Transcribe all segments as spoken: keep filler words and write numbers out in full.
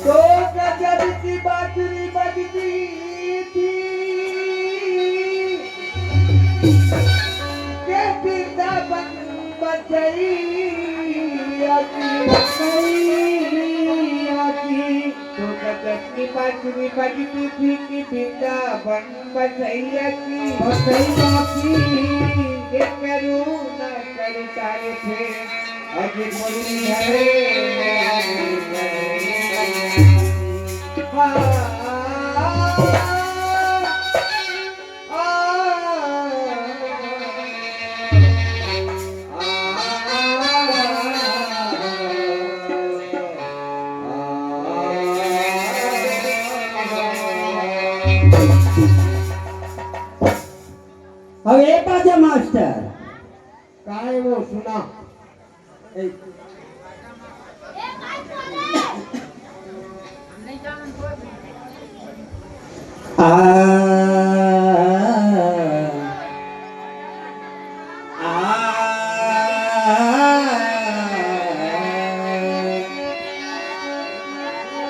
तो गजब की बांसुरी बजती थी, के वृंदावन बजैया की, बजैया की। तो गजब की बांसुरी बजती थी कि वृंदावन बजैया की, बजैया की। के करुणा करतार थे, अज मुरली धरे। हाँ। अब ए बाजा मास्टर। काय वो सुना? ए। आ, आ,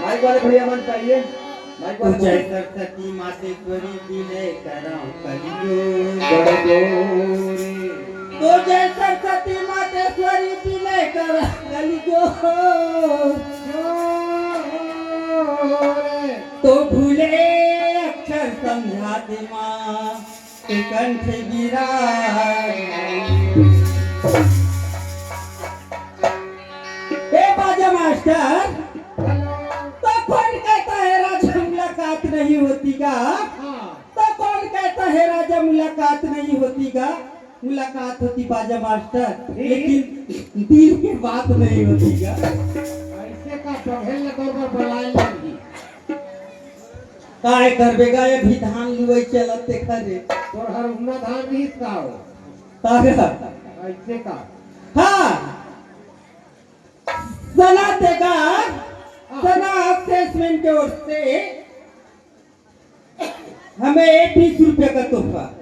माइक वाले भैया मन चाहिए। माइक वाले भैया। सरस्वती मातेश्वरी विनय करौं कलिजोर। तो जय सरस्वती मातेश्वरी विनय करौं कलिजोर। तो भूले अक्षर समझा दे माँ, के कंठ विराज। ए बाजा मास्टर, तो कौन कहता है राजा मुलाकात नहीं होती का? हाँ। तो कौन कहता है राजा मुलाकात नहीं होती का? मुलाकात होती बाजा मास्टर, फिर? लेकिन दिल की बात नहीं होती का? ऐसे का बघेल ने तोर पर बलाए नहीं। काय करबे गा, ये भी धान लुवई चलत तेखर रे। तोर हर उन्ना धान रहिस का हो? तागा। ऐसे का? हाँ। सना तेगा, हाँ। सना सेल्समैन के ओर से हमें एक बीस रुपये का तोहफा।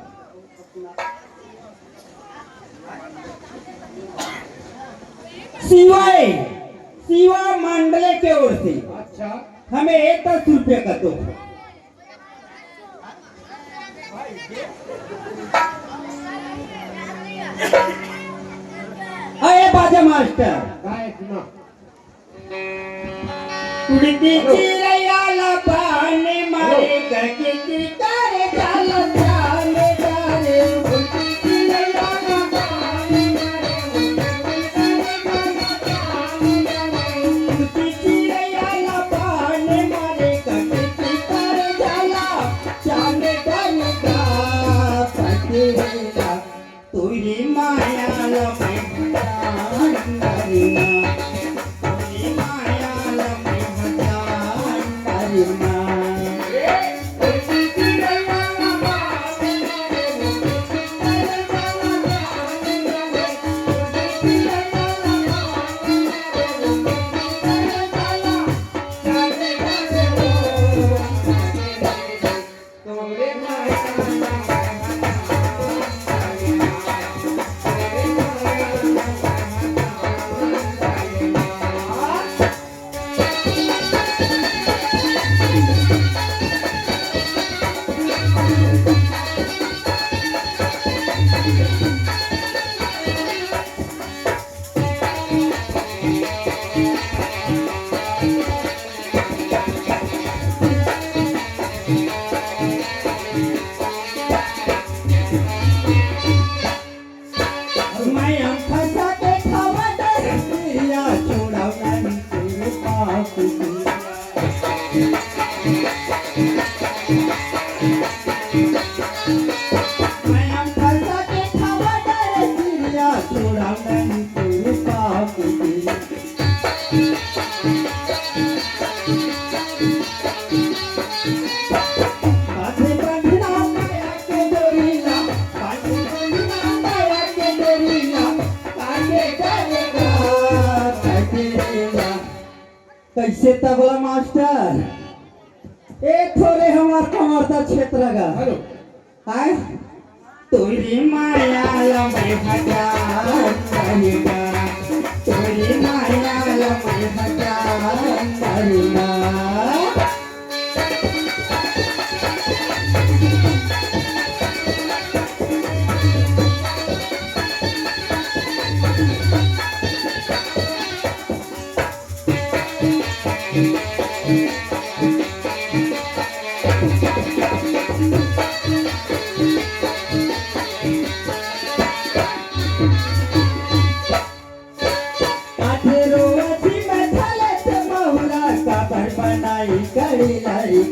शिवाय, शिवा मांडले के ओर से। अच्छा। हमें एक दस रुपया का दो। अरे बाजा मास्टर। गायक ना। उड़ती चिरैया ला पानी मारे, कटी की करे चाल चाल डारे। उड़ती चिरैया ला पानी मारे, उड़ती चिरैया ला पानी मारे, कटी की करे चाल चाल डारे। तुही माया ला मैं भगवान करुणा, तुही माया ला मैं भगवान करुणा। मैं हम फंसा के खावा दरसिया, छोड़ाव नहीं तेरे पास दिया। मैं हम फंसा के खावा दरसिया, छोड़ाव नहीं तेरे पास दिया। कैसे तबला मास्टर? ए थोरे हमार कमरदा क्षेत्र का। हेलो। आय? तोरी माया ला मैं भगवान करुणा, तोरी माया ला मैं भगवान करुणा। आठेरो अथी में धले से महुरा काबर बनाई करी लाई।